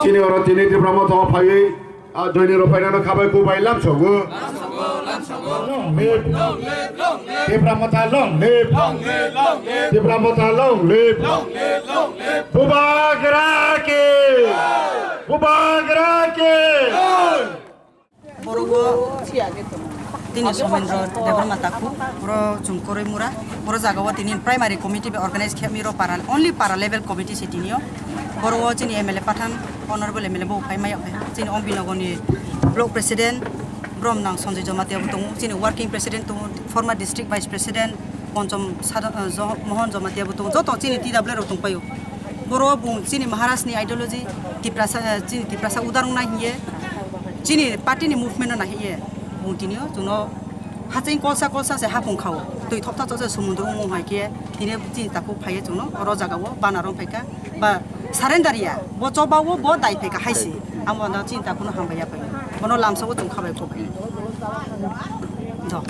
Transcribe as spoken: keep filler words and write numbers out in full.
Chini oro tini Tipra Motha o phaiwi, ah, joini rok phainano khabai kubai lamsogo. Long live. Tipra Motha long live. Tipra Motha long live. Bubagra ki. Bubagra ki. Boro o tini Somendro Debbarma Takhu, boro chwng Koroimura, boro jaga o tini primary committee bai organize khe mi ro para, only para level committee se tini o. Boro o chini M L A Pathan, Honorable M L A bo phai maya phai, chini Ombinogo ni block president, brom nang Sanjay Jamatia bo tongo, chini working president tongo, former district vice president, Ponchom Sada-, eh, Jo-, Mohon Jamatia bo tongo, joto chini T W rok tongpaio. Boro bung chini Maharaj ni ideology, Tiprasa, eh, chini Tiprasa udarung nai hiye, chini party ni movement no nai hiye, bung tini o chwngno haching kolsa kolsa se hapung khao, twi thoptha thoptha se sumundro wng hai khe tini chini takhuk phaiye chwngno oro jaga o bana rong phaikha ba surrender ya, bo choba o bo dai phaikha haisi, amo no chini takhuk no hambai ya phai, bono lamsa o chwng khabai kho phai. Do.